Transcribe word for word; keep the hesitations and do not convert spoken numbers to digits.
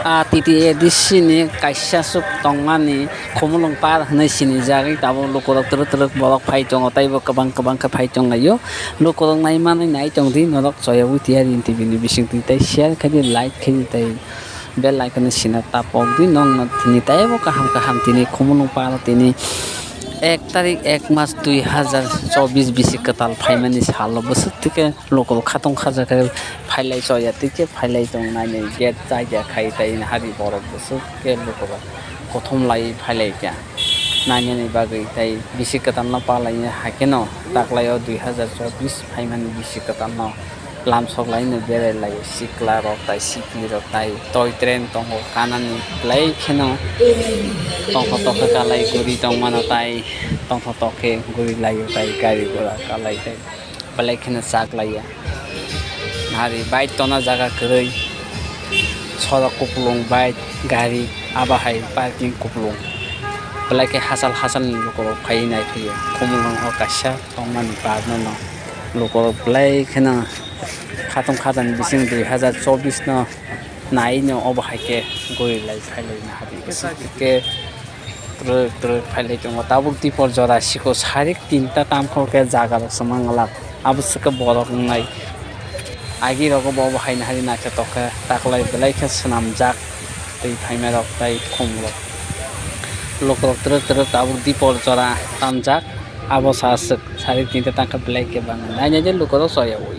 A T T A D C ni kaisa swk tongmani Khumulwng par hwnwi sinijagwi tabuk lukurok twrwk twrwk borok phai tongo, teibo kwbang kwbang khe phai tonglaio. Lukurok naimanwi nai tongdi, norok choyawi tiyari N T V ni bisingtwi tei share khaidi, like khaidi tei bell icon no sina tapokdi. Nokno tini teibo kaham kaham tini Khumulwng paro tini ek tarik ek mas dui hazar chobis bisi kwtal phaimani salo bwswk tike lukurok khatong khaja khe phailai choya tike phailai tong nainwi gate chaida khai tei hari borok bwswk khe lukurok kothom lai phailai kha nainani bagwi tei bisi kwtalno palai hai kheno taklaio dui hazar chobis phaimani bisi kwtalno lamsok laino berai lai sikla rok tai sikli rok tai toy train tongo kanani belai kheno tongkho tokhe kalai guri tongmano tai tongkho tokhe guri laio tai gari gura kalai tai belai kheno chak laiya. Nari bike tona jaga kwrwi, sorok kupulung bike gari abo hai parking kupulung belai khe hachal hachal ni lukurok phaiwi naiphaiyo. Khumulwng o kaisa tongmani park no lukurok belai kheno khatong khatani bising dui hazar chobis no nai no obo hai khe guri lai phai lai nahadi. Bwswk khe twrwk twrwk phai lai tongo. Tabuk dipor jora siko sarik tinta tamkho khe jaga rok se manglak. Abo se khe borok wngnai. Agi rogo bo obo hai nahadi naithotok khe taklai belai khe swnamjak twi phaima rok tai khum rok. Lukurok twrwk twrwk tabuk dipor jora tamjak. Abo sa aswk sarik tinta tangkha belai khe bangwi nainai de lukurok choya ui.